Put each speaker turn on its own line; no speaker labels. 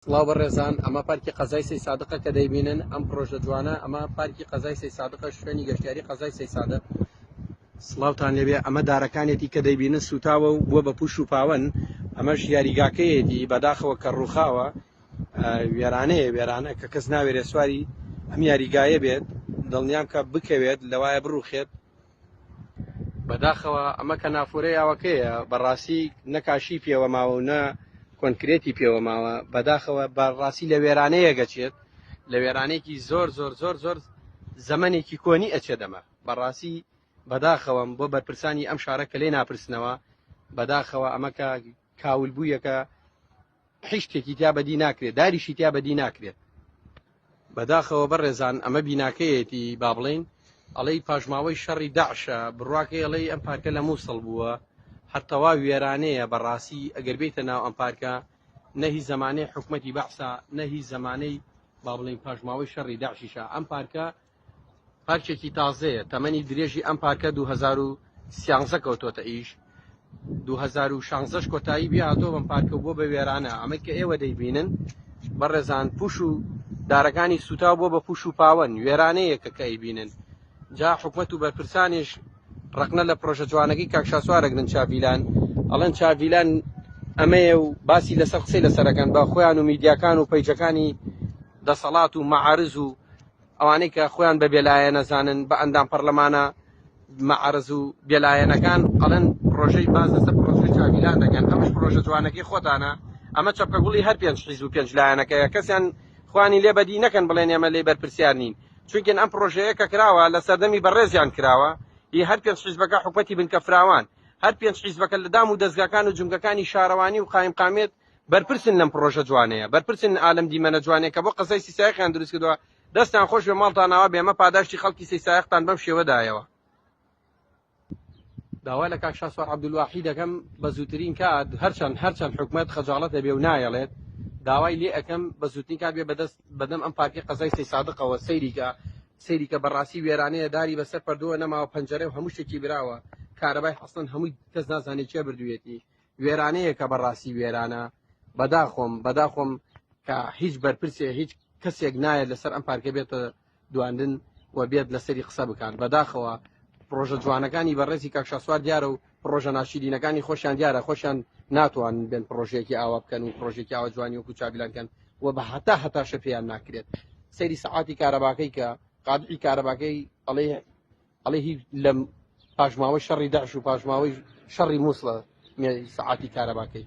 سڵاو بەڕێزان ئەمە پارکی قەزای سەی سادقە کە دەیبینن ئەم پرۆژە جوانە ئەمە پارکی قەزای سەی سادقە شوێنی گەشتیاری قەزای سەی سادق سڵاوتان لێبێ ئەمە دارەکانێتی کە دەیبینن سوتاوە و بووە بە پوش و پاوەن ئەمەش یاریگاکەیەتی بەداخەوە کە ڕووخاوە وێرانەیە وێرانە کە کەس ناوێرێ سواری ئەم یاریگایە بێت دڵنیام کە بکەوێت لەوایە بڕوخێت بەداخەوە ئەمە کە نافورەی ئاوەکەیە بەڕاستی نە کاشی پێوە ماوە و نە کۆنکرێتی پێوە ماوە بەداخەوە بەڕاستی لە وێرانەیە گەچێت لە وێرانێکی زۆر زۆر زۆر زۆر زەمنێکی کۆنی ئەچێت ئەمە بەڕاستی بەداخەوەم بۆ بەرپرسانی ئەم شارە کە لێ ناپرسنەوە بەداخەوە ئەمە کە کاول بوویەکە هیچ شتێکی تیا بەدی ناکرێت داریشی تیا بەدی ناکرێت بەداخەوە بەڕێزان ئەمە بیناکەیەتی با بڵێین ئەڵێی پاشماوەی شەڕی داعشە بڕواکەی ئەڵێی ئەم پارکە لە مووسڵ بووە هەر تەواو وێرانەیە بەڕاستی ئەگەر بێیتە ناو ئەم پارکە نە هی زەمانەی حکومەتی بەعسە نە هی زەمانەی با بڵێین پاشماوەی شەڕی داعشیشە ئەم پارکە پارکێکی تازەیە، تەمەنی درێژی ئەم پارکە 2013 کەوتۆتە ئیش، 2016 کۆتایی بێ هاتۆ بەم پارکە و بۆ بە وێرانە، ئەمەی کە ئێوە دەیبینن بەڕێزان پوش و دارەکانی سوتاو بۆ بە پوش و پاوەن، وێرانەیەکە کە ئەیبینن. جا حکومەت و بەرپرسانیش ڕەخنە لە پرۆژە جوانەکەی کاک شاسوار ئەگرن چاڤیلان، ئەڵێن چاڤیلان ئەمەیە و باسی لەسەر قسەی لەسەر ئەکەن بە خۆیان و میدیاکان و پەیجەکانی دەسەڵات و مەعارز و ئەوانەی کە خۆیان بە بێلایەن ئەزانن بە ئەندام پەرلەمانە مەعرز و بێلایەنەکان ئەڵێن پرۆژەی باز لەسەر پرۆژەی چاویلان دەکەن ئەمەش پرۆژە جوانەکەی خۆتانە ئەمە چەپکە گوڵی هەر پێنج حیزب و پێنج لایەنەکەیە کەسیان خوانی لێ بەدی نەکەن بڵێن ئێمە لێ بەرپرسیار نین چونکن ئەم پرۆژەیە کە کراوە لە سەردەمی بەڕێزیان کراوە ی هەر پێنج حیزبەکە حکومەتی بنکە فراوان هەر پێنج حیزبەکە لە دام و دەزگاکان و جومگەکانی شارەوانی و قایمقامێت بەرپرسن لەم پڕۆژە جوانەیە بەرپرسن ئالەم دیمەنە جوانەیە کە بۆ قەزای سیسایقیان دروست کردوە دەستان خۆش بێ ماڵتان ئاوا بێ ئەمە پاداشتی خەڵکی سیسایقتان بەم شێوە دایەوە. داوا لە کاک شاسوار عەبدولواحید دەکەم بە زووترین کات هەرچەند هەرچەند حکومەت خەجاڵەت ئەبێ و نایەڵێت داوای لێ ئەکەم بە زووترین کات بێ بەدەست بەدەم ئەم پارکی قەزای سەیسادقەوە سەیریکە سەیریکە بەڕاستی وێرانەیە داری بەسەر پەردووە نەماوە پەنجەرە و هەموو شتێکی براوە کارەبای حەسەن هەمووی کەس نازانێت کێ بردوویەتی وێرانەیەکە بەڕاستی وێرانە بەداخۆم بەداخۆم کە هیچ بەرپرسێ هیچ کەسێک نایەت لەسەر ئەم پارکە بێتە دواندن و بێت لەسەری قسە بکات بەداخەوە پرۆژە جوانەکانی بەڕێزی کاک شاسوار دیارە و پرۆژە ناشیرینەکانی خۆشیان دیارە خۆشیان ناتوان بێن پرۆژەیەکی ئاوا بکەن و پرۆژێکی ئاوا جوانی وەکو چاویلان کەن و بە هەتا هەتاشە پێیان ناکرێت سەیری سەعاتی کارەباکەی کە قادعی کارەباکەی ئەڵێ ئەڵێ هی لە پاشماوەی شەڕی داعش و پاشماوەی شەڕی مووسڵە سەعاتی کارەباکەی.